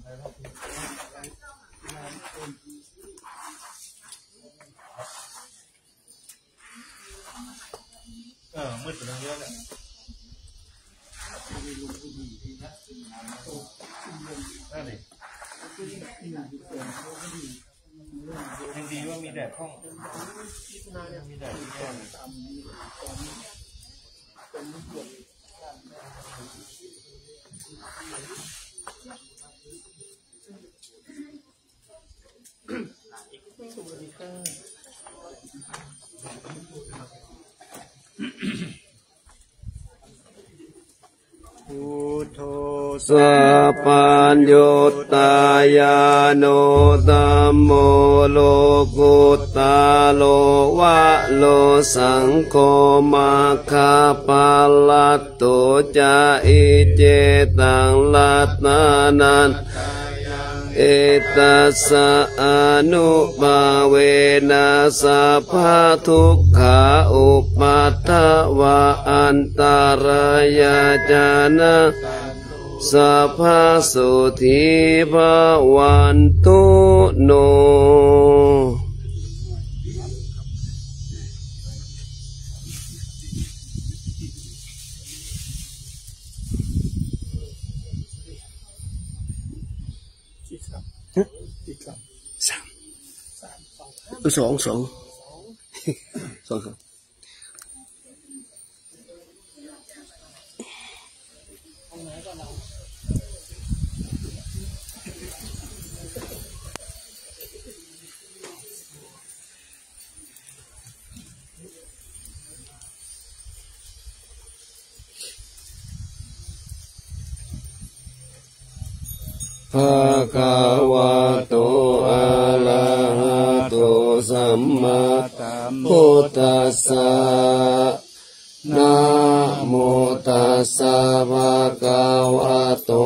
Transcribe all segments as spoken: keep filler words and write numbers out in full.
เออ มืดไปทางเยอะแล้ว นั่นดิ ยังดีว่ามีแดดข้อง มีแดดที่แย่ Buddho sabbaññutañāṇo, dhammo lokuttaro varo, saṅgho maggaphalaṭṭho ca, iccetaṃ ratanattayaṃ. Etassa ānubhāvena sabbadukkhā, upaddavā antarāyā ca, nassantu sabbasotthiṃ. Bhavantu no. Hah? Sām. Ơ, song, song. Song, song. Bhagavato arahato sammāsambuddhassa. Namo tassa bhagavato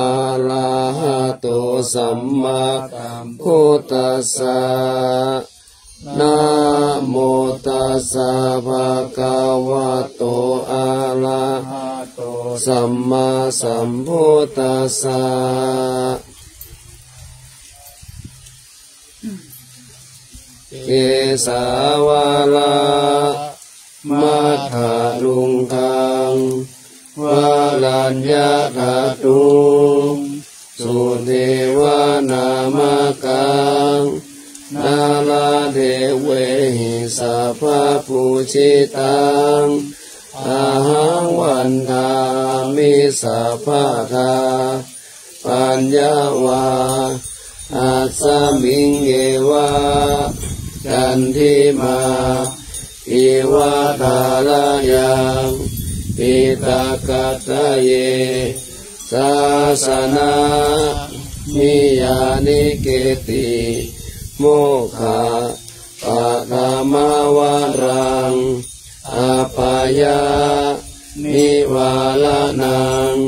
arahato sammāsambuddhassa. Namo tassa bhagavato arahato sammāsambuddhassa. Kesavādaṃ Mahāluṅgaṃ Varaññātatthuṃ Sudevanāmakam Nāḷādevehi sabbapūjitaṃ ahaṃ vandāmi sabbadā. Paññāvā asmiṃ eva candimā iva thārāya Piṭakattaye sāsanamhi yā niketi mokkhapaṭhamavaraṃ apāyanivāraṇaṃ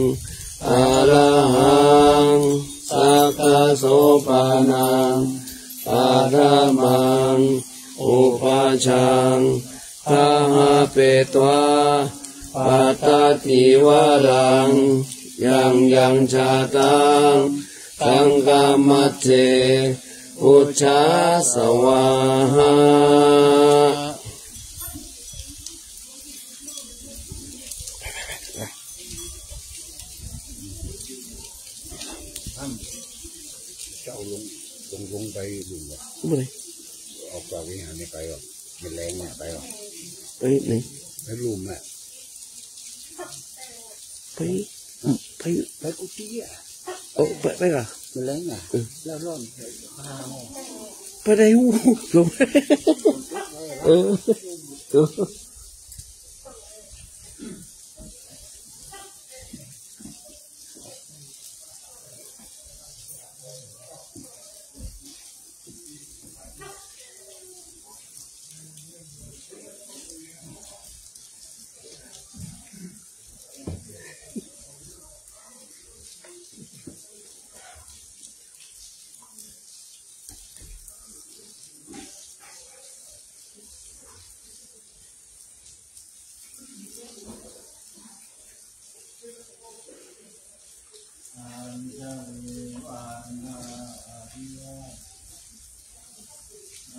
arahaṃ sakkasopaṇaṃ paṭhamaṃ upajjhaṃ gahapetvā pattacīvaraṃ yaṃ yaṃ jātaṃ saṅghamajjhe pūjā svāhā. เจ้าลง ลง ลงไปหลุมเหรอ บ่ได้ ออกจากวิหารนี่ไปเหรอ ไม่แรงเนี่ยไปเหรอ ไปไหน ไปหลุมน่ะ ไป ไป ไปกุฏิอ่ะ โอ้ ไป ไปก่อน ไม่แรงอ่ะ เออ แล้วร่อน ไปได้หู ลง เออ เออ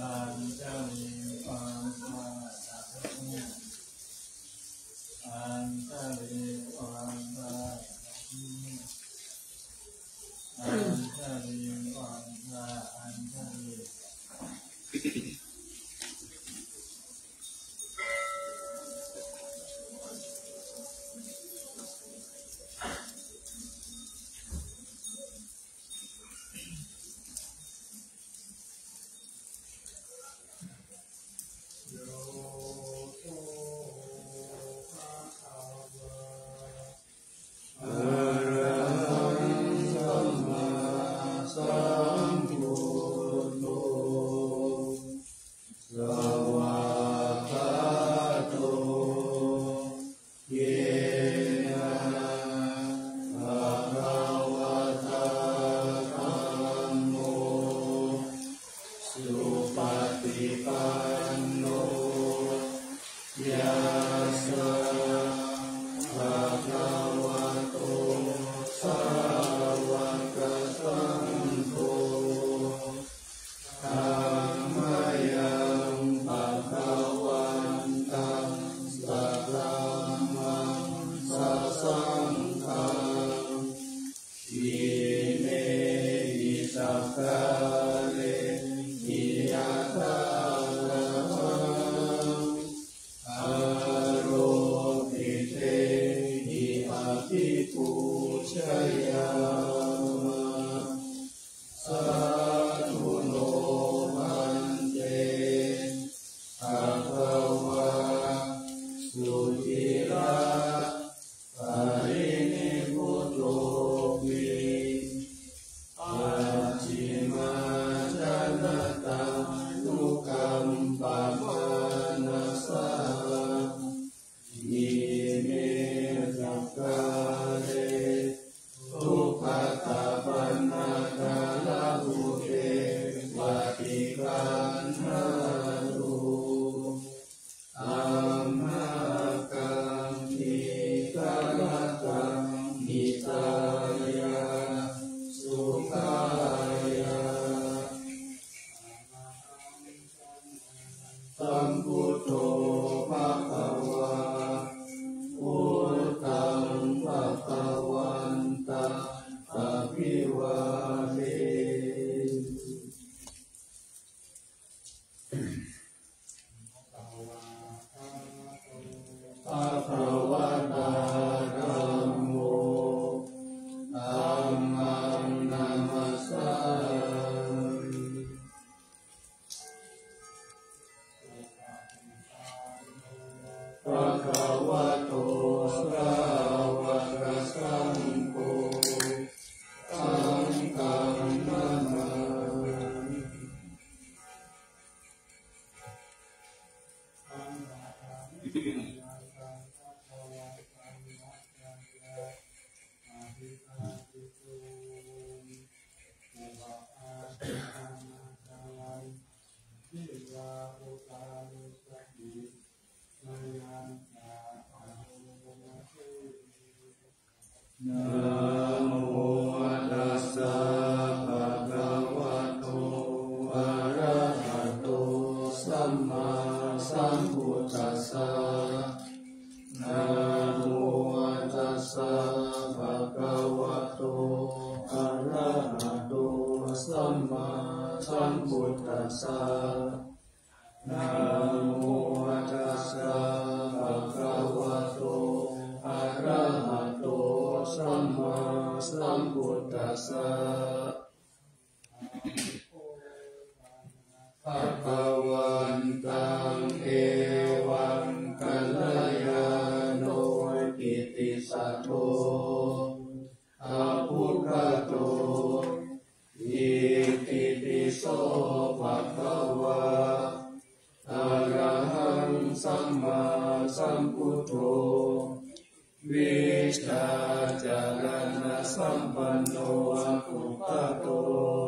Anjali panda, anjali panda, anjali panda, anjali. Arahaṃ sammāsambuddho svākkhāto yena bhagavatā dhammo supaṭipanno yassa bhagavato sāvakasaṅgho tammayaṃ bhagavantaṃ sadhammaṃ sasaṅghaṃ imehi sakkārehi yathārahaṃ āropitehi abhipūjayāma. Sādhu no bhante bhagavā sucira parinibbutopi pacchimājanatānukampamānasā ime sakkāre duggatapaṇṇākārabhūte paṭiggaṇhātu amhākaṃ dīgharattaṃ hitāya sukhāya. Sambuddho bhagavā, buddhaṃ bhagavantaṃ abhivādemi. Bhagavatā dhammo, dhammaṃ namassāmi. Bhagavato sāvakasaṅgho, saṅghaṃ namāmi. Namo tassa bhagavato arahato sammāsambuddhassa. Namo tassa bhagavato arahato sammāsambuddhassa. Namo tassa bhagavato arahato sammāsambuddhassa. Bhagavantaṃ evaṃ kalyāṇo kittisaddo abbhuggato itipi so bhagavā arahaṃ sammāsambuddho vijjācaraṇasampanno abbhuggato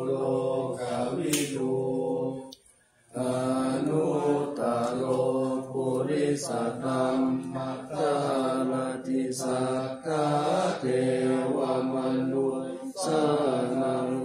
lokavidū anuttaro purisadammasārathi satthā devamanussānaṃ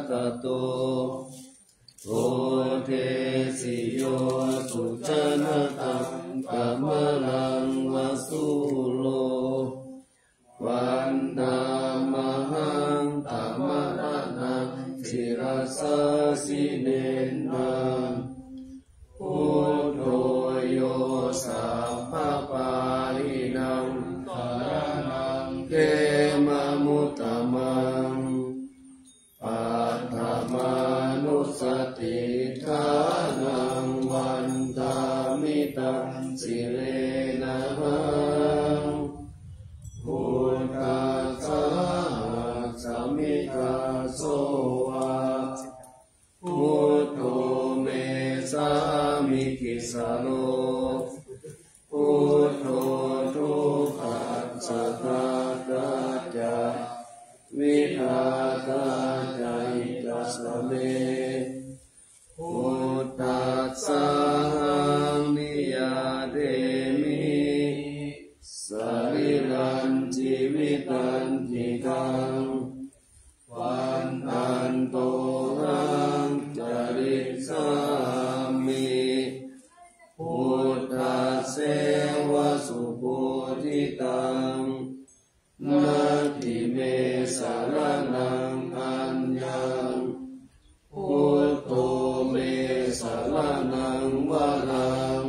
tato bodhesi yo sujanataṃ kamalaṃ va sūro vandāmahaṃ tamaraṇaṃ sirasā jinendaṃ. Buddho yo sabbapāṇīnaṃ saraṇaṃ khemamuttamaṃ paṭhamānussatiṭṭhānaṃ vandāmi taṃ sirenahaṃ. Buddhassāhasmi dāso va buddho me sāmikissaro buddho dukkhassa ghātā ca vidhātā ca hitassa me. Buddhassāhaṃ niyyādemi sarīrañjīvitañcidaṃ vandantohaṃ carissāmi buddhasseva subodhitaṃ. Natthi me saraṇaṃ aññaṃ buddho me saraṇaṃ varaṃ.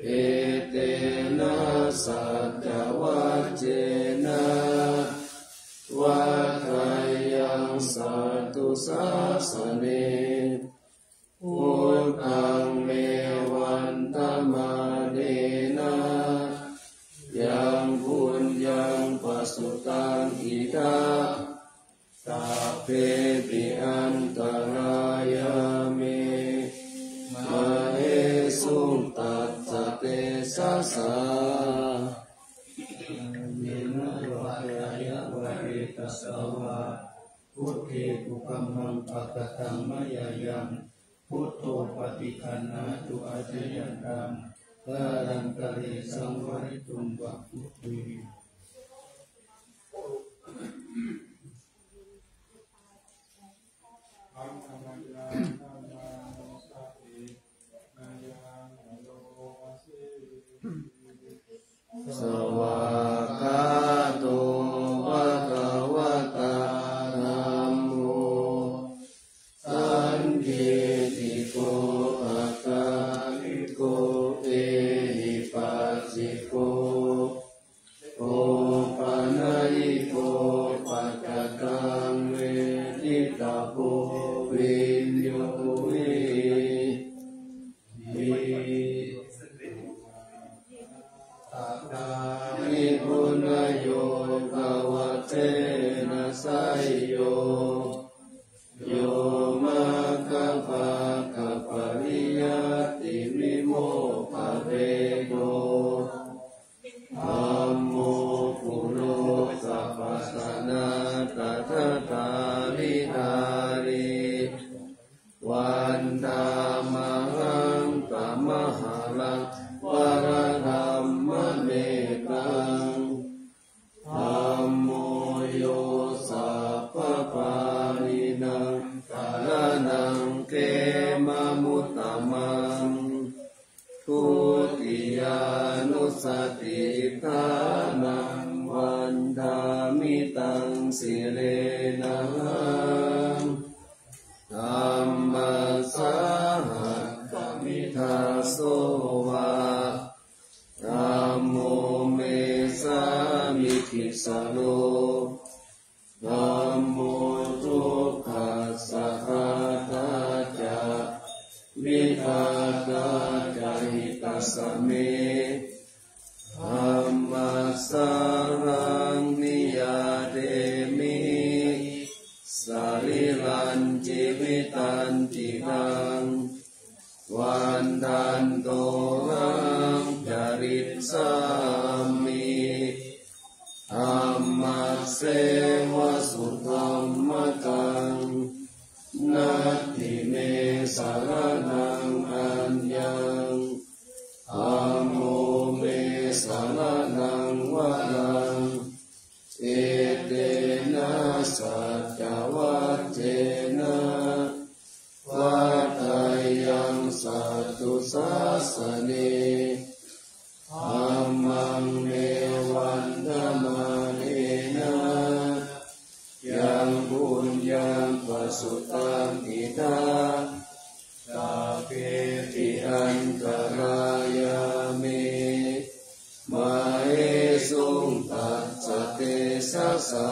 Etena saccavajjena vaḍḍheyyaṃ satthu sāsane. Buddhaṃ me vandamānena yaṃ puññaṃ pasutaṃ idha sabbepi antarāyā me māhesuṃ tassa tejasā. Kāyena vācāya va cetasā vā buddhe kukammaṃ pakataṃ mayā yaṃ buddho paṭiggaṇhatu accayantaṃ kālantare saṃvarituṃ va buddhe. Svākkhāto bhagavatā dhammo sandiṭṭhiko akāliko ehipassiko opanayiko paccattaṃ veditabbo viññūhīti. Cattāri puna yogavacena seyyo yo maggapākapariyattimimokkhabhedo dhammo kulokapasanā tadadhāridhārī vandāmahaṃ tamaharaṃ varadhammametaṃ. Dhammo yo sabbapāṇīnaṃ saraṇaṃ khemamuttamaṃ dutiyānussatiṭṭhānaṃ vandāmi taṃ sirenahaṃ. Dhammassāhasmi dāso va dhammo me sāmikissaro dhammo dukkhassa ghātā ca vidhātā ca hitassa me. Dhammassāhaṃ niyyādemi sarīrañjīvitañcidaṃ vandantohaṃ carissāmi dhammasseva sudhammataṃ. Natthi me saraṇaṃ aññaṃ dhammo me saraṇaṃ varaṃ. Etena saccavajjena taṃ idha, sabbepi antarāyā me, māhesuṃ tassa tejasā.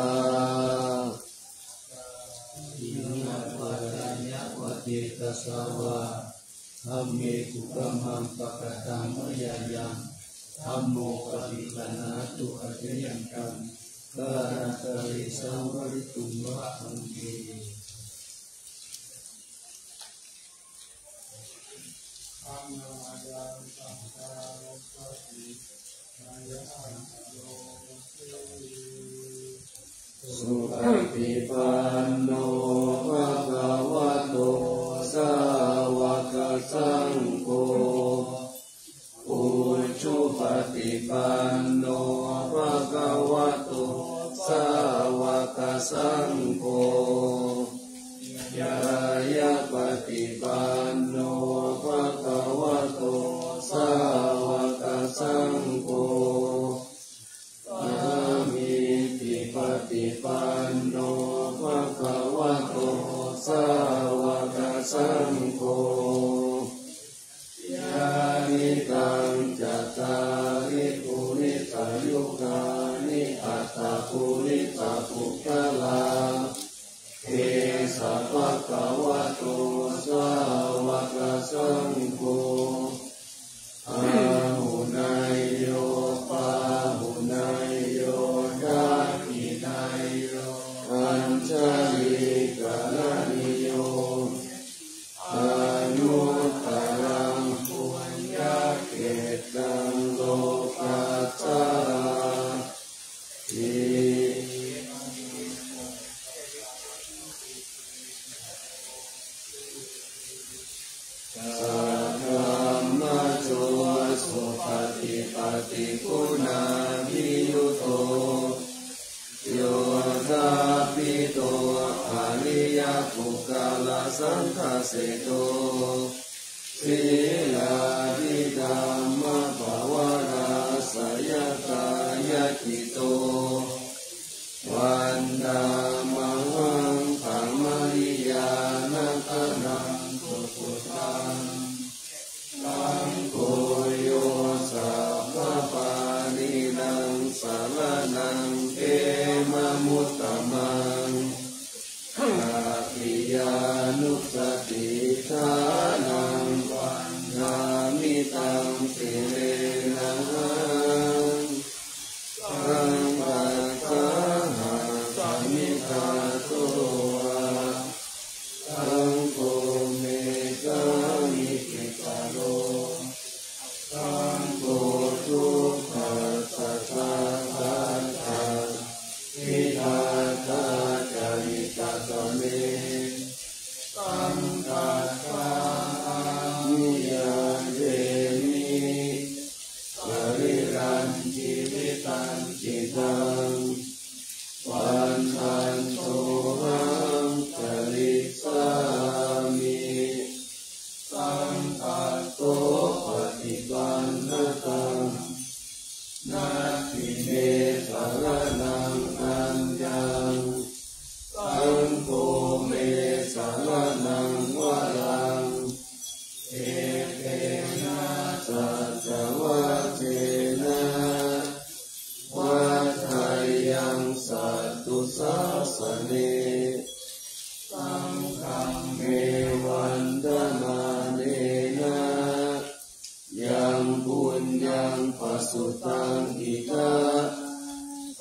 Imaṃ advācāya vācitā sāvā, dhamme kukammaṃ pakataṃ mayā yaṃ, dhammo paṭiggaṇhatu accayantaṃ, kālantare saṃvarituṃ va dhamme. Supaṭipanno bhagavato sāvakasaṅgho, ujupaṭipanno bhagavato sāvakasaṅgho, ñāyapaṭipanno bhagavato sāvakasaṅgho, sāmīcipaṭipanno bhagavato sāvakasaṅgho, yadidaṃ cattāri purisayugāni aṭṭha purisapuggalā, esa bhagavato sāvakasaṅgho, āhuneyyo pāhuneyyo dakkhiṇeyyo añjalikaraṇīyo, anuttaraṃ puññakkhettaṃ lokassāti. Saddhammajo supaṭipattiguṇābhiyutto, yoṭṭhabbidho ariyapuggalasaṅghaseṭṭho, sīlādidhammapavarāsayakāyacitto, vandāmahaṃ taṃ ariyāna gaṇaṃ susuddhaṃ. Saṅgho yo sabbapāṇīnaṃ saraṇaṃ khemamuttamaṃ, tatiyānussatiṭṭhānaṃ vandāmi taṃ sirenahaṃ. Saṅghassāhasmi dāso va, saṅgho me sāmikissaro, saṅgho dukkhassa ghātā, vidhātā ca hitassa me. Saṅghassāhaṃ niyyādemi, sarīrañjīvitañcidaṃ, vandantohaṃ carissāmi. Saṅghassopaṭipannataṃ, natthi me saraṇaṃ aññaṃ, saṅgho me saraṇaṃ varaṃ, etena saccavajjena vaḍḍheyyaṃ satthu sāsane. Saṅghaṃ me vandamānena, yaṃ puññaṃ pasutaṃ idha,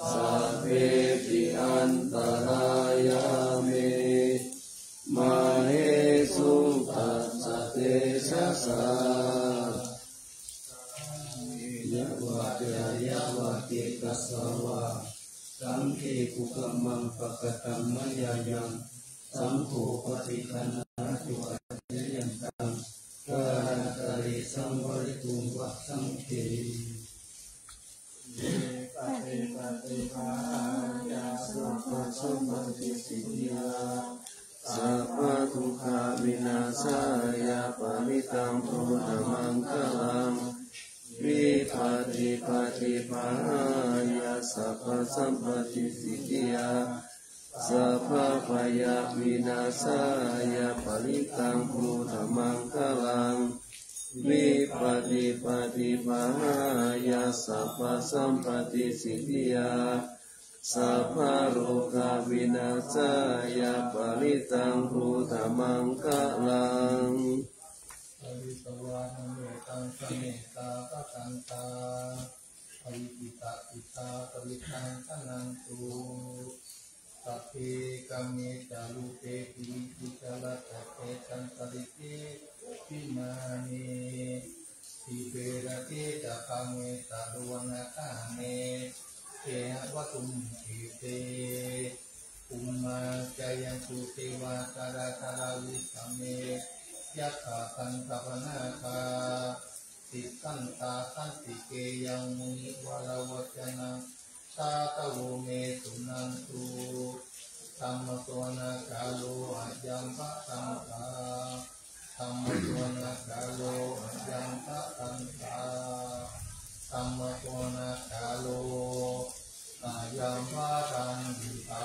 sabbepi antarāyā me, māhesuṃ tassa tejasā. Yadvā cariyā vācitā sāvā, saṅghe kukammaṃ pakataṃ mayā yaṃ, saṅgho paṭiggaṇhatu accayantaṃ, kālantare saṃvarituṃ va saṅghe. Ye paṭipaṭibāhāya sabbasampattisiddhiyā, sabbadukkhavināsāya parittaṃ brūtha maṅgalaṃ. Vipattipaṭibāhāya sabbasampattisiddhiyā, sabbabhayavināsāya parittaṃ brūtha maṅgalaṃ. Vipattipaṭibāhāya sabbasampattisiddhiyā sabbarogavināsāya parittaṃ brūtha maṅgalaṃ. Paritvāna mettaṃ samettā bhadantā, avikkhittacittā parittaṃ bhaṇantu. Sabbe kāme ca rūpe girisikharataṭe cantalikkhe vimāne, dīpe raṭṭhe ca gāme taruvanagahane gehavatthumhi khette, bhummā cāyantu devā jalathalavisame yakkhagandhabbanāgā, tiṭṭhantā santike yaṃ munivaravacanaṃ sādhavo me suṇantu. Dhammassavanakālo ayambhadantā. Dhammassavanakālo ayambhadantā. Dhammassavanakālo ayambhadantā.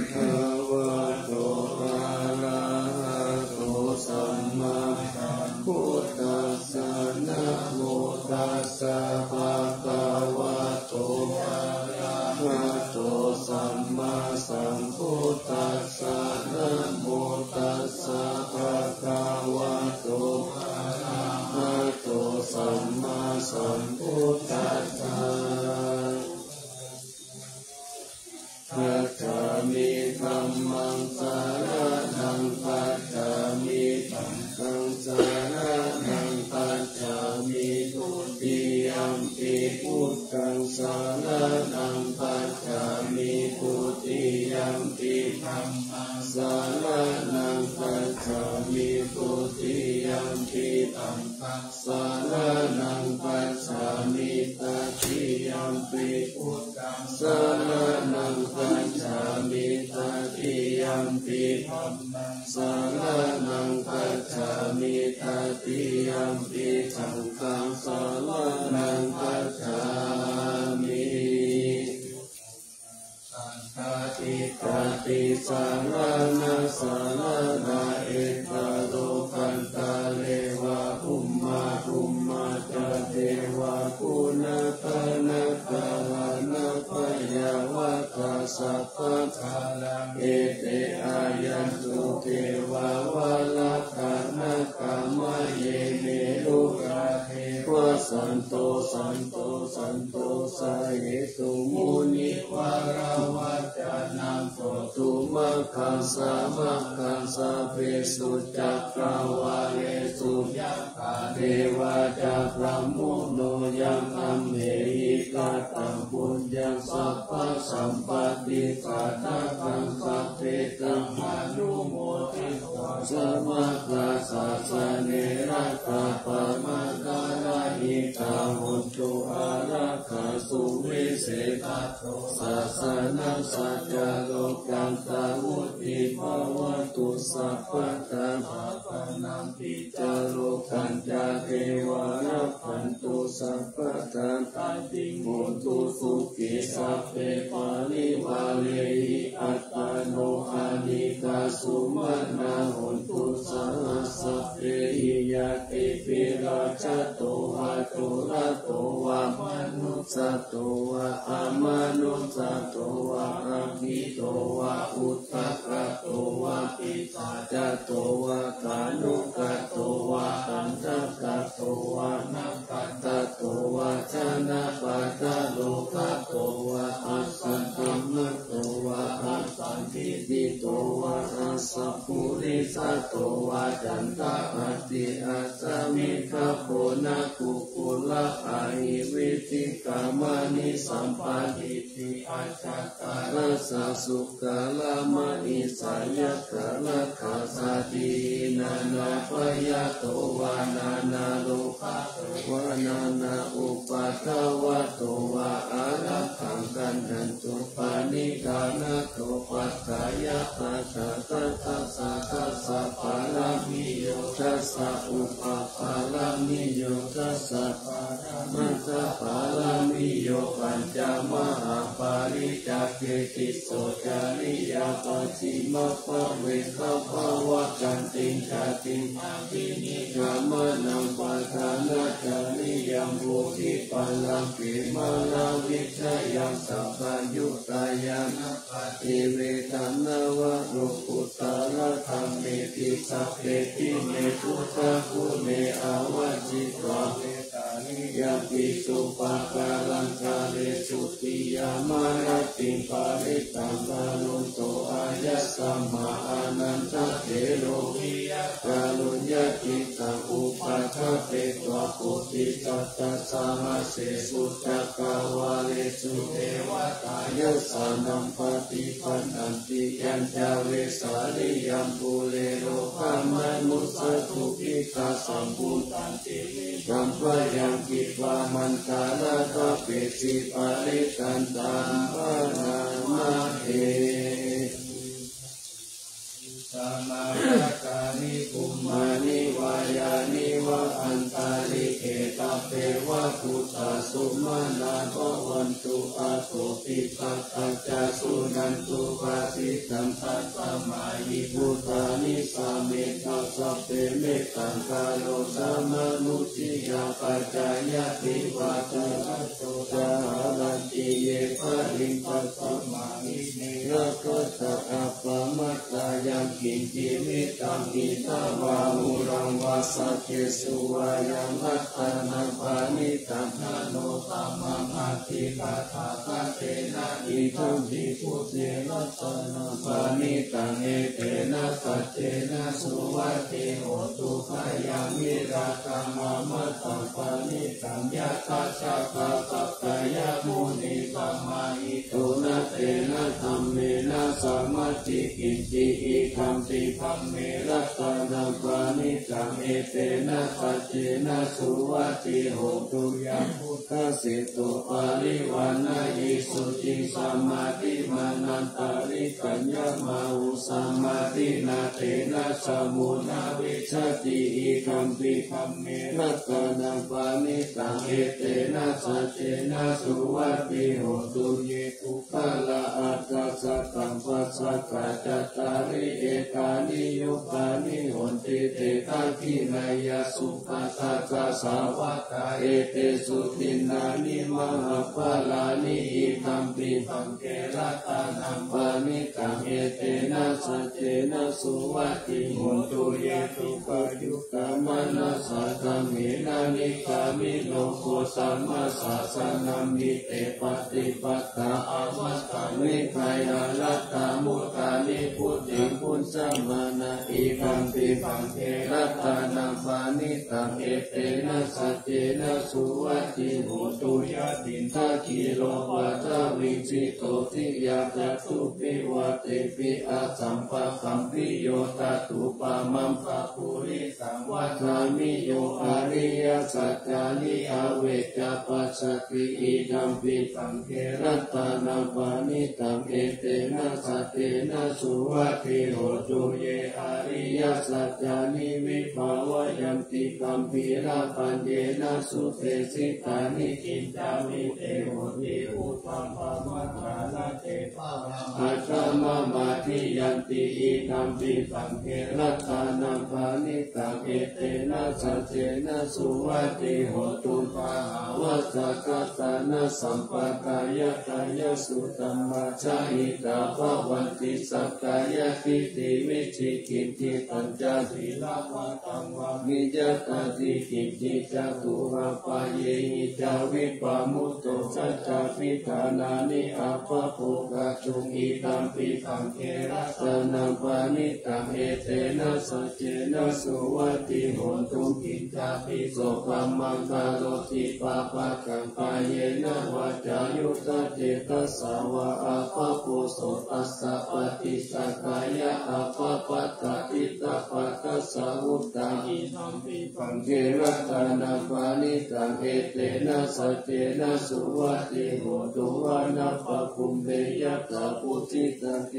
Bhagavato arahato sammāsambuddhassa. Namo tassa bhagavato arahato sammāsambuddhassa. Namo tassa bhagavato arahato sammāsambuddhassa. Gacchāmi. Dhammaṃ saraṇaṃ gacchāmi. Saṅghaṃ saraṇaṃ gacchāmi. Dutiyampi buddhaṃ saraṇaṃ gacchāmi. Dutiyampi dhammaṃ saraṇaṃ gacchāmi. Dutiyampi saṅghaṃ saraṇaṃ gacchāmi. Tatiyampi buddhaṃ saraṇaṃ gacchāmi. Tatiyampi dhammaṃ saraṇaṃ gacchāmi. Tatiyampi saṅghaṃ saraṇaṃ gacchāmi. Saṅghatiṭṭhāti saraṇaṃ saraṇā, ekā lokantare va bhummā, bhummā ca devā guṇagaṇakā, anāpayāvatā sabbakārā, ete āyantu devā valakānakā, mayeme rogā te vasanto, santo, santosahetuṃ. Munivaravacanaṃ kotumakkhaṃ, samaggaṃ sabbesu cakkavāḷesu, yakkha devā ca brahmuno, yaṃ amhehi kataṃ puññaṃ, sabbasampattipādakaṃ, sabbe taṃ anumodantu. Samaggā sāsane rakkhā, pamāṇakarahitā hontu, ārākkhā suviseṭṭhato, sāsanassa ca lokantā, vuḍḍhī bhavatu sabbadā. Bābhanaṃ pītalokañca, devā rakkhantu sabbadā, dādiṃ hontu sukhī, sabbe parivārehi attano, anīghā sumanā hontu, saha sabbehi ñātibhi. Rājato vā corato vā, manussato vā amanussato vā, aggito vā udakato vā, pisācato vā khāṇukato vā, kaṇṭakato vā nakkhattato vā, janapadarogato vā, asaddhammato vā asandiṭṭhito vā, asappurisato vā, candāhatthi asamigabbho, nakkukulakkhahi vicchikamaṇisappadīhi, ajjhattaracchasūkaramahiṃsayakkharakkhasādīhi, nānābhayato vā nānārogato vā, nānāupaddavato vā, ārakkhaṃ gaṇhantu, parittā. Nāthopaddayabhāsatā, Dasa dasa pāramiyo, dasa upapāramiyo, dasa paramattha pāramiyo, pañca mahāpariccāge tisso cariyā pacchimabbhave sabbāvakkantiṃ jātiṃ abhinikkhamanaṃ padhānacariyaṃ bodhipallaṅke māravijayaṃ sabbaññutañāṇappaṭivedhaṃ navalokuttaradhammeti sabbepime buddhaguṇe āvajjitvā vedaniyaṃ pītupākāraṃ kāresu tiyāmarattiṃ parittaṃ karonto āyasmā Ānandatthero viya kāruññacittaṃ upaṭṭhapetvā bodhisattasāhase su cakkavāḷesu devatā yassāṇaṃ paṭipannanti yañca vesāliyaṃ pure rogāmanussadubbhikkhasambhūtantividhaṃ bhayaṃ khippāmantaradhāpesi parittaṃ taṃ bhaṇāma he. Samāgatāni bhummāni vā yāni va antalikkhe sabbe va bhūtā sumanā bhavantu athopi sakkacca suṇantu bhāsitaṃ. Tasmā hi bhūtā nisāmetha sabbe mettaṃ karotha mānusiyā pajāya divā ca ratto ca haranti ye baliṃ. Tasmā hi ne rakkhatha appamattā yaṃ kiñci vittaṃ idha vā huraṃ vā saggesu vā yaṃ ratanaṃ paṇītaṃ na no samaṃ atthi tathāgatena idampi buddhe ratanaṃ paṇītaṃ etena saccena suvatthi hotu. Khayaṃ virāgaṃ amataṃ paṇītaṃ yadajjhagā sakyamunī samāhito na tena dhammena samatthi kiñci idampi dhamme ratanaṃ paṇītaṃ etena saccena suvatthi hotu. Yaṃ buddhaseṭṭho parivaṇṇayī suciṃ samādhimānantarikaññamāhu samādhinā tena samo na vijjati idampi dhamme ratanaṃ paṇītaṃ etena saccena suvatthi hotu. Ye puggalā aṭṭha sataṃ pasatthā cattāri etāni yugāni honti te dakkhiṇeyyā sugatassa sāvakā etesu dinnāni mahapphalāni idampi saṅghe ratanaṃ paṇītaṃ etena saccena suvatthi hotu. Ye dukkhayu ṭṭhamanasā daḷhena nikkāmino gotamasāsanamhi te pattipattā amataṃ vigayha laddhā mudhā nibbutiṃ bhuñjamānā idampi saṅghe ratanaṃ paṇītaṃ etena saccena suvatthi hotu. Yathindakhīlo paṭhaviṃ sito ṭhiyā catubbhi vātebhi asampakampiyo tathūpamaṃ purisam vadāmi yo ariyasaccāni avecca passati idampi saṅghe ratanaṃ paṇītaṃ etena saccena suvatthi hotu. Ye ariyasaccāni vibhāvayanti gambhīrapaññena sudesitāni kiñcāpi te honti uttamattharā te phalam aṭṭhamamādiyanti idampi saṅghe ratanaṃ paṇītaṃ etena saccena suvatthi hotu. Pahāvacchakasāna sampādāya kāyasuddhamā jahitā bhavanti sakkāyadiṭṭhi vicikicchitañca sīlabbataṃ vāmiñātadiṭṭhiñci ca dubbhapāyehi ca vippamuttho saccābhidhānāni abhabbo kātuṃ idampi saṅghe ratanaṃ paṇītaṃ etena saccena suvatthi hotu. Kiñcāpi so kammaṃ karoti pāpakaṃ kāyena vācāyuda cetasā vā abhabbo so tassa paṭisakkhāya abhabbatā diṭṭhapadassa vuttā idampi saṅghe ratanaṃ paṇītaṃ etena saccena suvatthi hotu. Anappekumbhe yathā phussitagge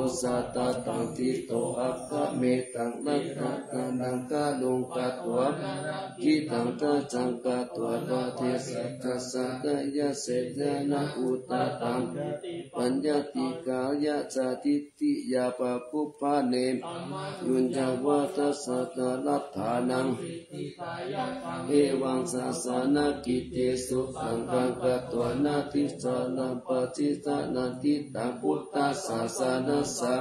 satatthaṃ ṭhito akkametaṃ, laddhānanāgaruṃ katvāna, rakkhitānāgasaṃhato, rājaguttakasaññaya, seyyathāya uttaraṃ, paññattikāya ca diṭṭhiyā, pāpūjayuññāva dasasahassadharadhānaṃ. Evaṃ sāsanakirti suttaṃ katvāna, tisaraṃ pasīdanaṃ, ṭhitaṃ buddhasāsanassa.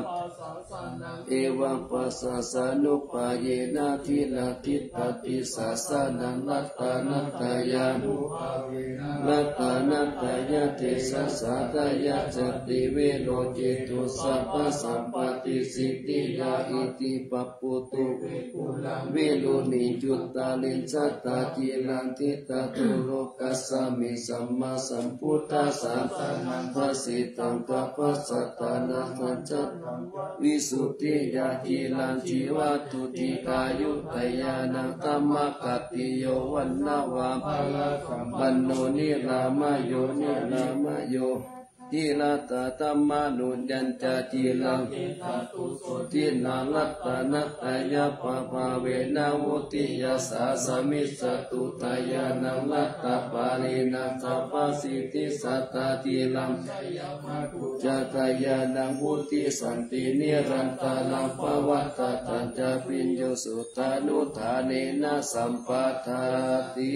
Evaṃ pasāsanūpāyena, ṭhitā ṭhitā ti sāsanaṃ, ratanattayānubhāvena, ratanattayadesajātā, jāti viro cetu, sabbasampattisiddhiyā, iti pāputo Virūḷhicuddaṃ riṃsatā ciraṃ tiṭṭhatu lokasmiṃ sammāsambuddhassa sāsanaṃ bhāsitaṃ tapassatthānaṃ sañjataṃ visuddhijā ciraṃ jīvatu dīghāyu. Jayānāṃ dhammakkhattiyo vaṇṇavā balāsampanno nirāmayo nirāmayo dhīrattadhammānuyañca ciraṃ tiṭṭhatu suciṇṇaṃ. Ratanattayabhāvena vuḍḍhiyā saha samijjhatu jayānāṃ rattabbalena sabbasiddhi satthā ciraṃ jayamaṅgale. Jayānaṃ vuḍḍhisanti nirantaraṃ pavattadaṃ ca viññū suddhānudānena sampādāti.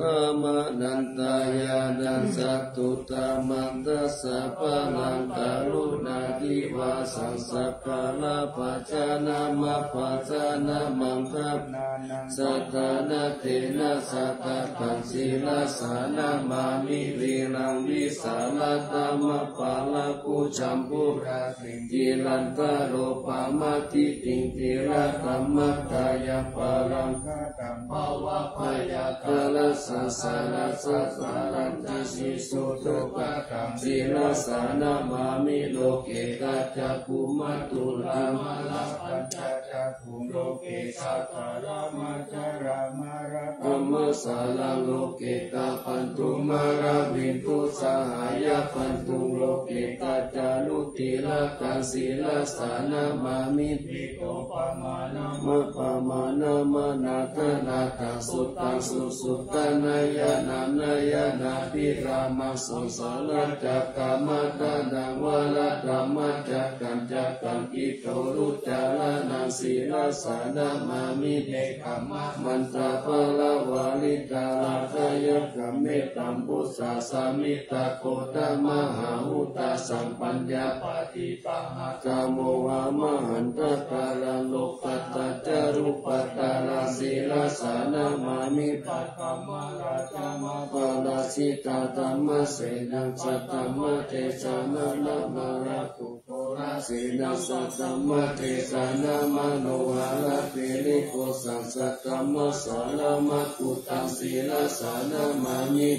Brahmānandañāṇaṃ cakkhuṃ dhammaṃ dasabalaṃ karuṇādhivāsaṃ sakkārabhajanaṃ abbhajanaṃ maṅgalānaṃ sadānattena satakkaṃ sirasā namāmi viraṃ vīsālakamabhālaku jambū cirantaropamādiṭṭhiṃ tirakkhamattayabalaṃ khaggam bhavabhayākarasaṃ sarasaṃ sarañca sīsuṃ sukhadaṃ sirasā namāmi. Loke ca cakkhumatā mārā panchacakkhum loke satta rāma ca rāmā kammasaraṃ loke kāpantu mārā viṭū sahāya pantuṃ loke tacārū tilakaṃ sirasā namāmi. Pītopamanāmanāthanāthaṃ suddhaṃ susuddhanayanānayanābhirāmaṃ saṃsāracakkamatanaṃ varadhammacakkaṃ cakkaṃ khiḍḍorucaraṇaṃ sirasā namāmi. Nekkhamma mantapaḷavāritaratṭhayakkhaṃ mettambusekaṃ sammiddhaghoramahābhūtasaṃ paññāpadīpamantaṃ mohamahantakāraṃ lokaṭṭhaccarupakāraṃ sirasā namāmi. Pakkhamalāsamaparājitadhammasenaṃ saddhammadesanāya mārā kukuramarasenaṃ saddhammadesanāya manoharaṃ girigosaṃ saddhammassaraṇaṃ gutthaṃ sirasā namāmi.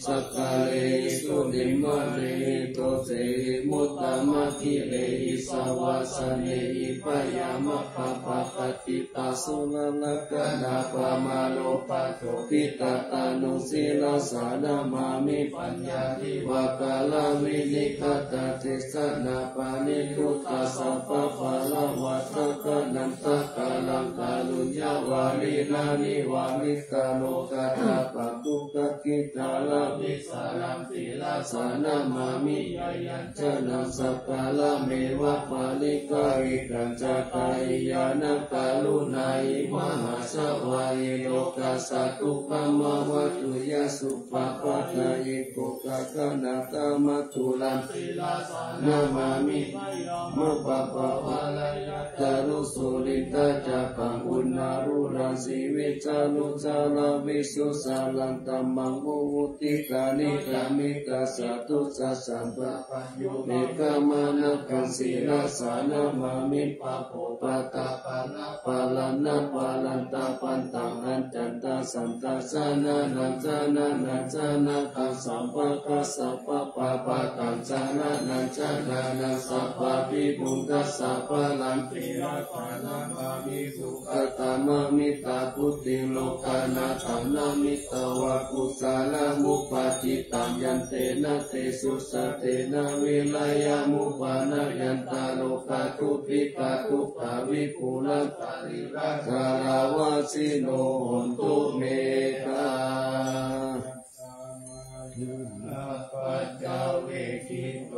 Sakkārehi surimarehi dosehi muttamanāgirihi savāsanehi bhayamappappatiṭṭhāsūlagāthā pamāro pato hitattanū sirasā namāmi. Paññā divakāraviniggatā desanā paṇītuta sabbabālavajjagganantakāraṃ kāruññavārinā nivarita lokatāpadukkha kkhittārabhisaraṃ sirasā namāmi. Yayañjanaṃ sakkārameva paṭiggahitāṃ ca kalyāṇa karuṇāhi mahāsavāhi lokassa dukkham āva tuyhaṃ. Suppabhātayi kho gaganatha mathuraṃ sirasā namāmi. Bhayamappappavarayattharu surindacakkaṃ uṇṇālūraṃ sivijālu jalavisu saraṃ tamaham uditaghoramikasattu sassabhaṃ yo meghamanāgaṃ sirasā namāmi. Pāpūpaṭipallaṅkaṃ pāṇānaparānatapaṭṭhaṃ accantaṃ santāsānaṃ janānaṃ janakāyikānaṃ sabbattha sabbapāpaggaṃ janānaṃ janānaṃ sabbābhimukhasāparaṃ sirasā namāmi. Sukhāta māmittabuddhiṃ lokānatānaṃ mitvā kusalamupāditaṃ yantena tesusattena vīriyamupānayantā rogā dubbighā dukkhavipūlā pariḷāhā jārāvajjino hontu me.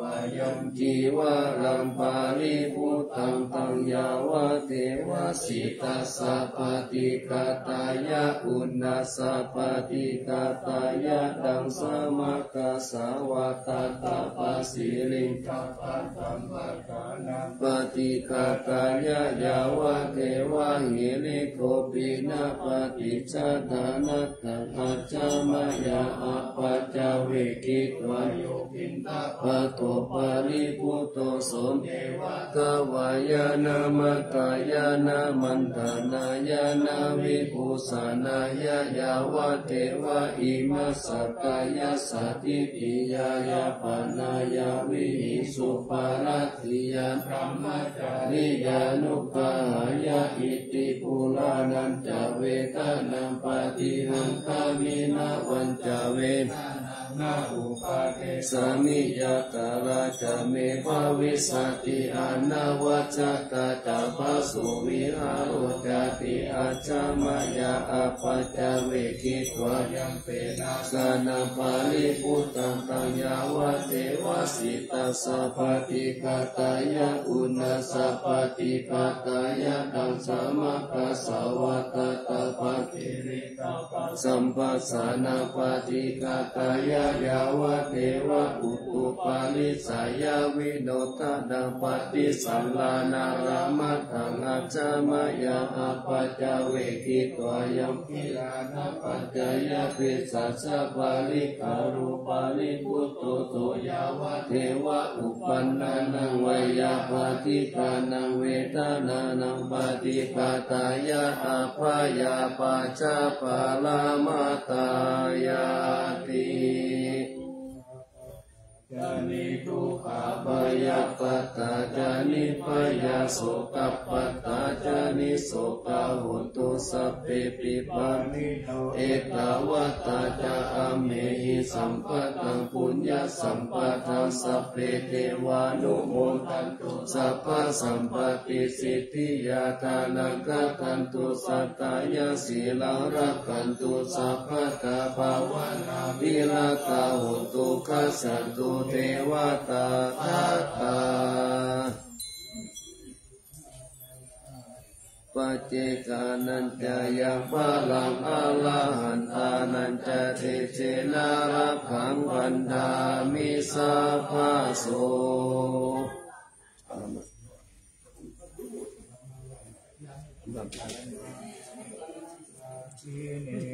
Sabbā dhīvaraṃ paribhuttaṃ taṃ yāvadeva sītassa paṭighātāya uṇhassa paṭighātāya taṃ samaggāsvā tattha pasiṃ paṭighātāya yāvadeva hirikopinapaṭicchādanatthaṃ ajja mayā apaccav Vekkhitva yo piṇḍapāto paribhutto, so neva davāya na madāya na maṇḍanāya na vibhūsanāya, yāvadeva imassa kāyassa ṭhitiyā yāpanāya vihiṃsuparatthi ya brahmacariyānuggahāya. Iti purāṇañca vedanaṃ paṭihaṅkhāmi navañca vedanaṃ na uppādessāmi, yātrā ca me bhavissati anavajjatā ca phāsuvihāro cāti ajja mayā apaccavekkhitvā yaṃ tenasānaṃ paribhuttaṃ taṃ yāvadeva sītassa paṭighātāya uṇhassa paṭighātāya ḍaṃsamakasavātātapakirītapasamphassānaṃ paṭighātāya yāvadeva utuparissayavinodanaṃ paṭisallānārāmatthaṃ ajja mayā apaccavekkhitvā yaṃ gilānapaccayabhesajjaparikkhāro paribhutto, so yāvadeva uppannānaṃ veyyābādhikānaṃ vedanānaṃ paṭighātāya abyāpajjhaparamatāyāti. Ca niddukkhā bhayappattā ca nibbhayā sokappattā ca nissokā hontu sabbepi pāṇino. Ettāvatā ca amhehi sambhataṃ puññasampadaṃ sabbe devānumodantu sabbasampattisiddhiyā. Dānaṃ dadantu saddhāya sīlaṃ rakkhantu sabbadā bhāvanābhiratā hontu gacchantu devatāgatā. Paccekānañca yaṃ balaṃ arahantānañca tejena rakkhaṃ bandhāmi sabbaso.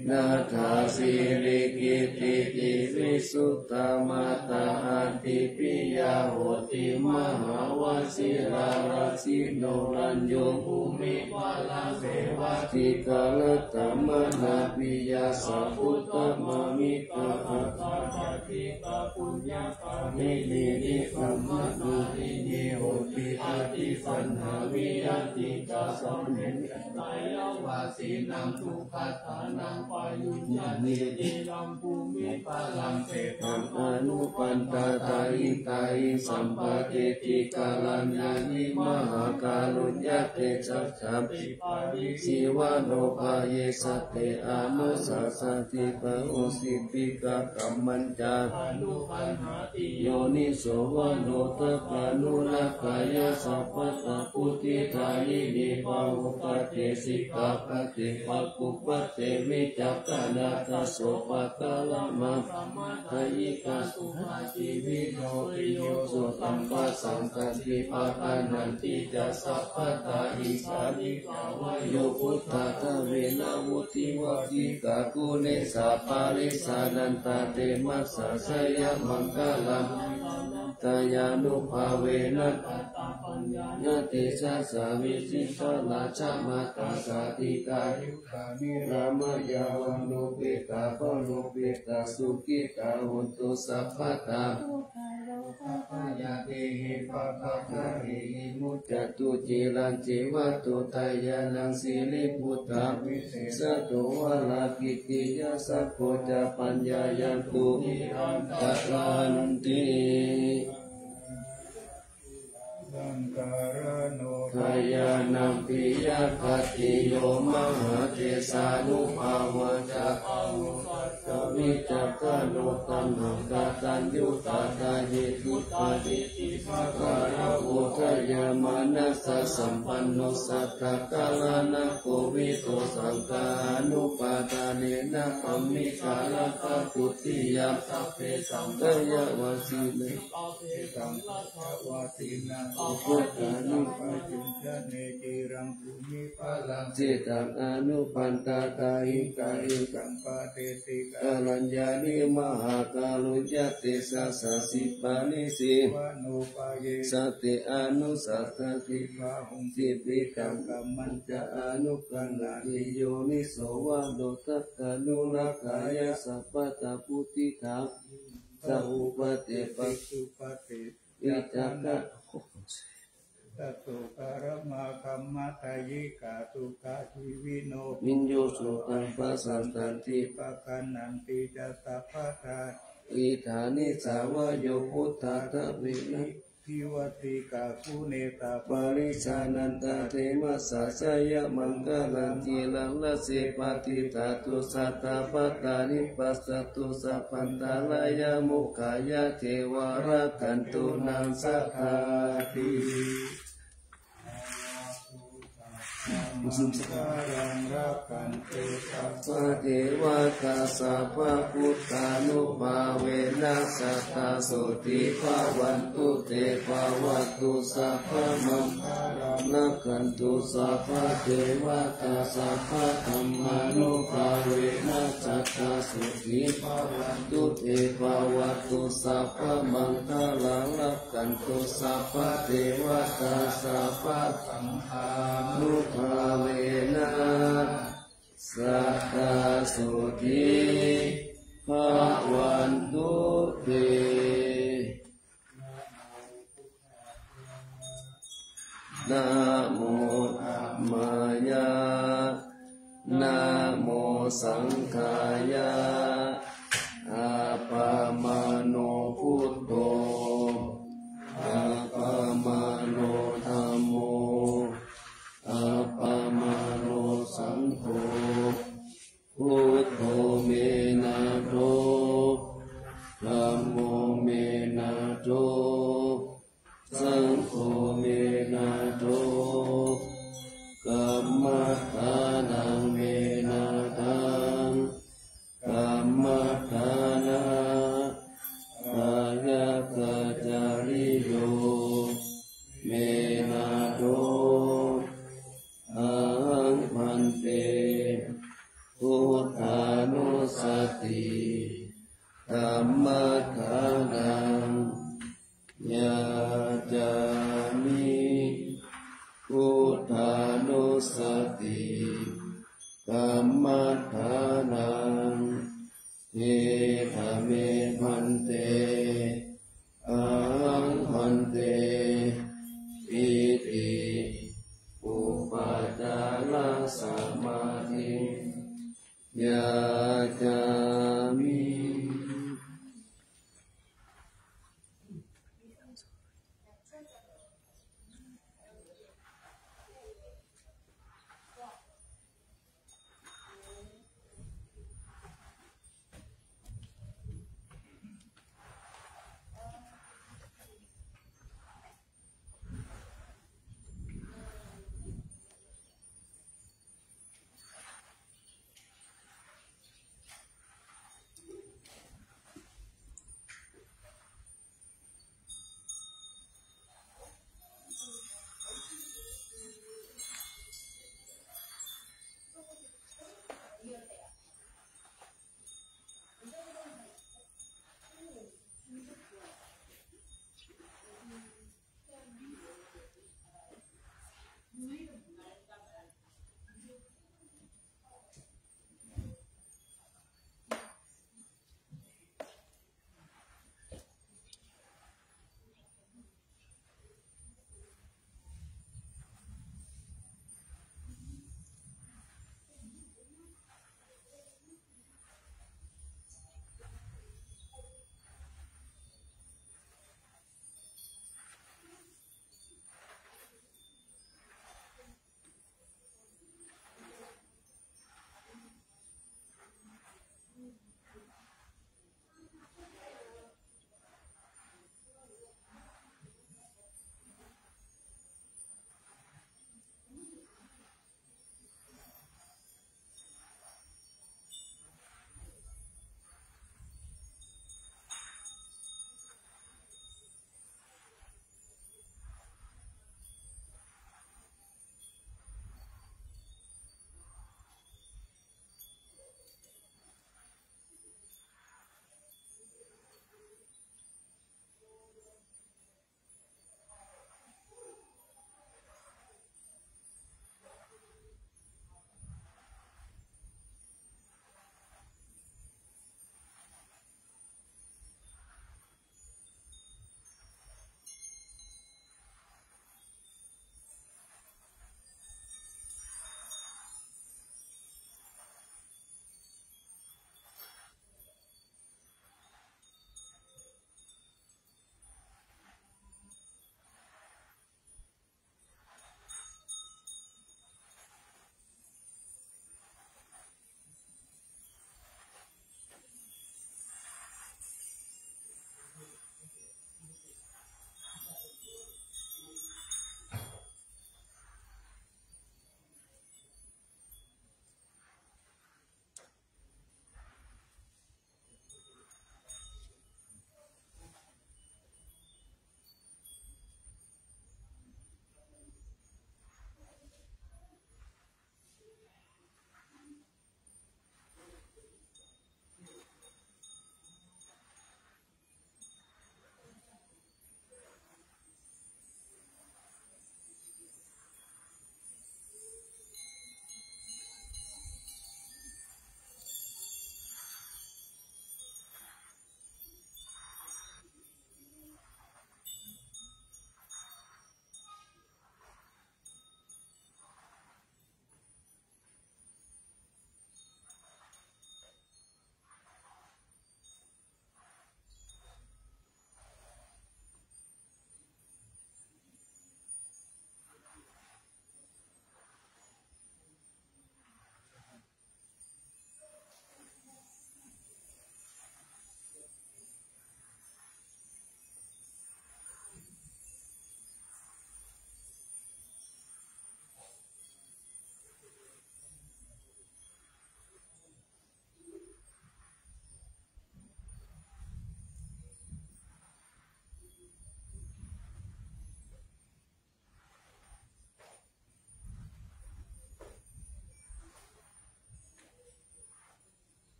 Nātha sirikittidisuttamātā ādi piyā hoti mahāvajirārajino rañño bhūmipalamevā dīgharattamanā piyā sa uttama mittā attapadīpapuññapālinī nikkhamanaṃ nikkhamanaṃ nikkhamanaṃ hoti ādi paññā viya ṭṭhikā samiññataṃ yāvajīvanaṃ dukkhadānaṃ payuñjati dhīraṃ bhūmipalaṃ seṭṭhaṃ anupantāta hitāhi sampāteti karaṇīyāni mahākāruññatejasā piparisīvano bhāye satte anussasati pahosiddhi kakkammañca anupaṇhāti yoniso manodaṭṭhānubhāvena sabbattha buddhidāyini pahupate sikkhappate pakkupate vicakkhaṇatha sopakarama samadhayika sukhajīvino viyo sutaṃ pasaṃ santi pakaṇṇanti ca sabbattha hissa nikkhamayuṃ buddhadhāvena vuḍḍhivajjikaguṇesaparisānantatemasa jayamaṅgalam dāyānubhāvena tejasā vijitaṃ rājamātā sādhikā yuddha niramayā vaṇṇupetā balupetā sukhitā hontu sabbadā bhayā tehi pakkātehi muccantu ciraṃ jīvatu dāyānaṃ siri buddhavisesato varāhagicchiyā sakko ca paññāya tuṭṭhirantaranti. Dāyānaṃ piyadāttiyo mahātejānubhāvo ca bahulā ca vicakkhaṇo taṇhaṅkarā saññutā daṭṭhahetupaṭipattidāyakā, gāravo dayāmanasā sampanno, santā karuṇākānaṃ kovito, saṅghānupādānena, amhe kālakatthuttiyā, sabbe saṅghā dayāvajjino, sabbe saṅghā dayāvajjino, uppādāni pañcūhi ṭhāne, ciraṃ bhūmi bharaṃ sītaṃ, anupaṇḍā tahiṃ tahiṃ, sampādetti kāruññāni, mahākāruññatejasā, sippaṃ sippaṃ vānūpaye saṭṭhe, anusassati bāhuṃ, siddhidaṃ dhammañca, anukampati yoniso, vānaro saha anurakkheyyāma, sapattaṃ buddhidhāvaggaṃ, saha upateṭṭhe supateṭṭhāya, tato garamā gammā, dāyikā sukhajīvino, bhiyyo sukhaṃ pasassanti, paggaṇhanti ca sabbadā, idāni ca bhāyo buddhasāsane, jīvissarīrañjīvasiṅghaguṇetapparisāyuṃ, taṃ tesaṃ jayamaṅgalaṃ, ciraṃ rakkhe paṇḍitānaṃ, satapadāni paccato, sabbantarāyā mokkhaye, devā rakkhantu naṃ sādhāti. Maṅgalaṃ rakkhantu sabbadevatā, sabbabuddhānubhāvena, sadā sotthī bhavantu te. Bhavatu sabbamaṅgalaṃ, rakkhantu sabbadevatā, sabbadhammānubhāvena, sadā sotthī bhavantu te. Bhavatu sabbamaṅgalaṃ, rakkhantu sabbadevatā, sabbasaṅghānubhāvena, sadā sotthī bhavantu te. Namo dhammāya, namo saṅghāya. Appamāṇo buddho, appamāṇo dhammo, appamāṇo saṅgho. Buddho me nātho, dhammo me nātho, saṅgho me nātho. Kammaṭṭhānaṃ me nāthaṃ, kammaṭṭhānakāyakācariyo me nātho. Ahaṃ bhante buddhānussati kammaṭṭhānaṃ yācāmi. Buddhānussati kammaṭṭhānaṃ. Etha me bhante, ahaṃ bhante iti upacārasamādhiṃ yācāmi.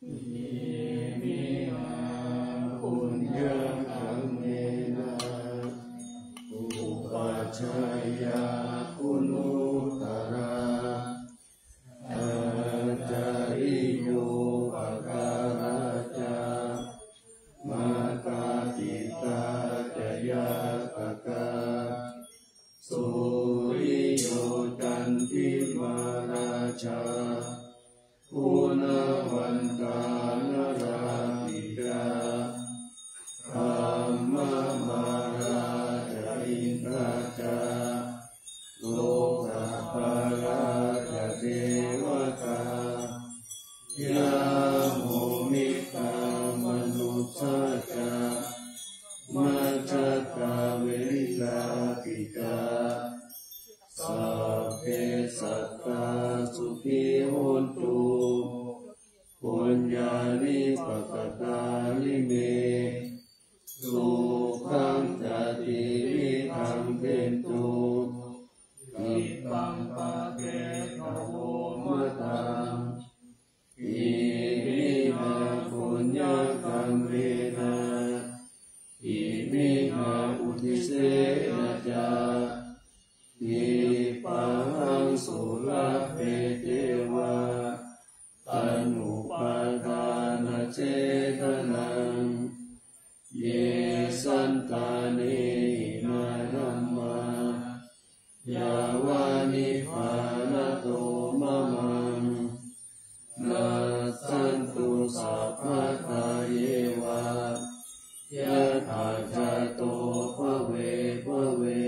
Iminā puññakammena upajjhāyā guṇuttarā, ācariyūpakārā ca mātā pitā ca ñātakā, suriyo candimā rājā, guṇavantā narāpi ca, brahmamārā ca indā ca, lokapālā ca devatā, yamo mittā manussā ca, sukhaṃ ca tividhaṃ dentu, khippaṃ pāpetha vomataṃ. Iminā puññakammena, iminā uddisena ca, khippāhaṃ sulabhe ceva, taṇhupādānachedanaṃ. Ye santāne hinā dhammā, yāva nibbānato mamaṃ, nassantu sabbadā yeva, yattha jāto bhave bhave.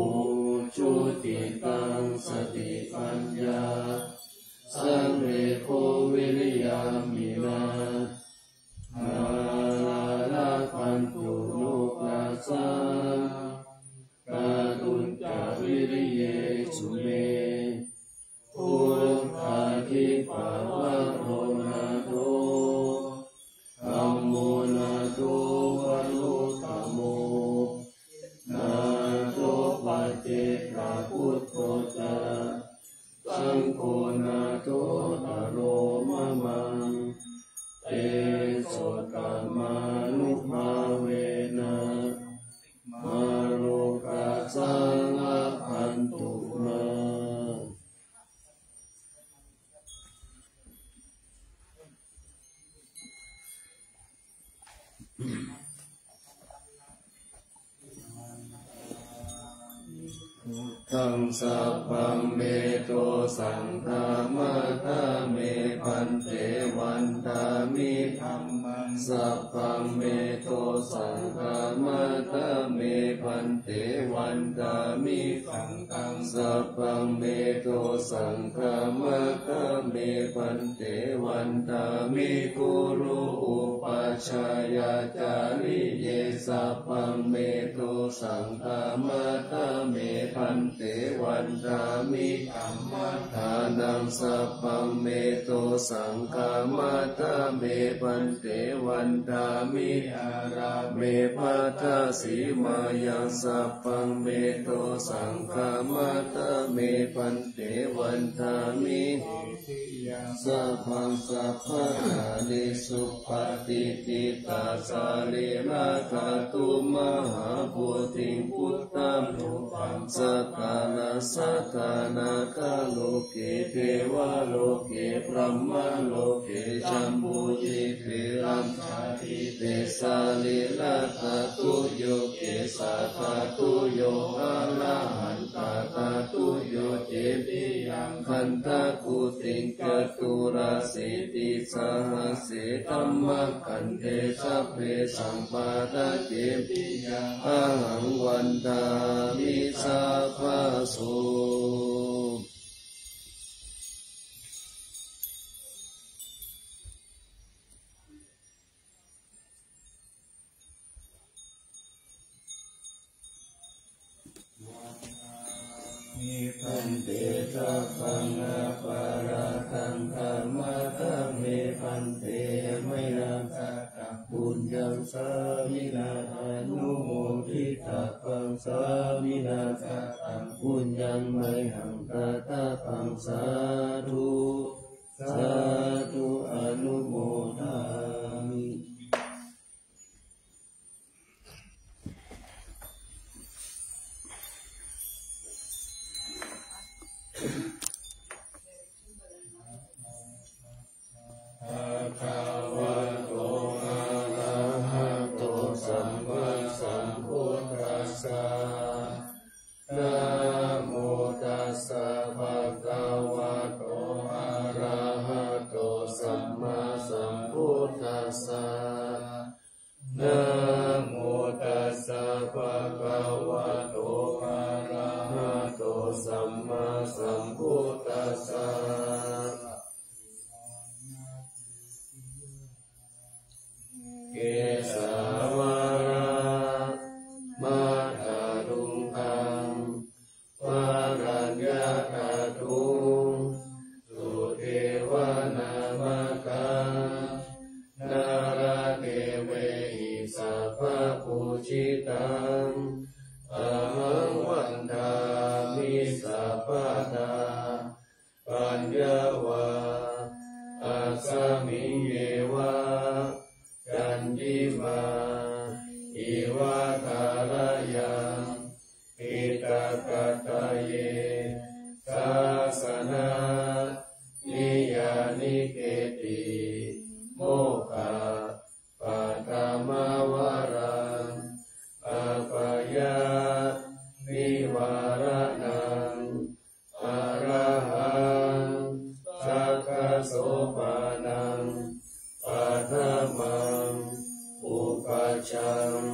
Ujucittaṃ satipaññā, sallekho viriyamhinā, mārā labhantu nokāsaṃ, kātuñca viriyesu me. Buddhādhipavaro nātho, dhammo nātho varuttamo, nātho paccekabuddho ca, saṅgho nāthottaro mamaṃ. Tesottamānubhāvena, mārokāsaṃ labhantu mā. Buddhaṃ sabbaṃ me dosaṃ khamatha me bhante, vandāmi dhammaṃ sabbaṃ me dosaṃ khamatha me bhante, vandāmi saṅghaṃ sabbaṃ me dosaṃ khamatha me bhante, vandāmi guru upajjhāyācariye sabbaṃ me dosaṃ khamatha me bhante, vandāmi dhammadānaṃ sabbaṃ me dosaṃ khamatha me bhante, vandāmi ārāme pattasi māyaṃ sabbaṃ me dosaṃ khamatha me bhante, vandāmi sabbaṃ sabbaṭṭhānesu patiṭṭhitā sarīradhātu mahābodhiṃ buddharūpaṃ sakalaṃ sadā nāgaloke devaloke brahmaloke jambudīpe lamkādīpe sarīradhātuyo kesādhātuyo arahantadhātuyo cetiyaṃ gandhakuṭiṃ caturāsītisahassadhammakkhandhe sabbesaṃ pattacetiyaṃ ahaṃ vandāmi sabbaso. Bhante, sabbaṃ aparādhaṃ khamatha me bhante, mayā kataṃ puññaṃ sāminā anumoditabbaṃ, sāminā kataṃ puññaṃ mayhaṃ dātabbaṃ, sādhu sādhu anumodāmi. Bhagavato arahato sammāsambuddhassa. Namo tassa bhagavato arahato sammāsambuddhassa. Namo tassa bhagavato arahato sammāsambuddhassa. Kesā vācā matthaluṅgaṃ varaññataṭṭhuṃ sudevanāmakā nāḷāgiriṃ pūjitaṃ ahaṃ vandāmi sabbadā. Paññā vā asmiṃ yeva candimā iva thārayaṃ hitakataye sāsana niyanike ti mokha paṭhamavaraṃ apayā nivāraṇaṃ arahaṃ sakkasopanam paṭhamaṃ upajaṃ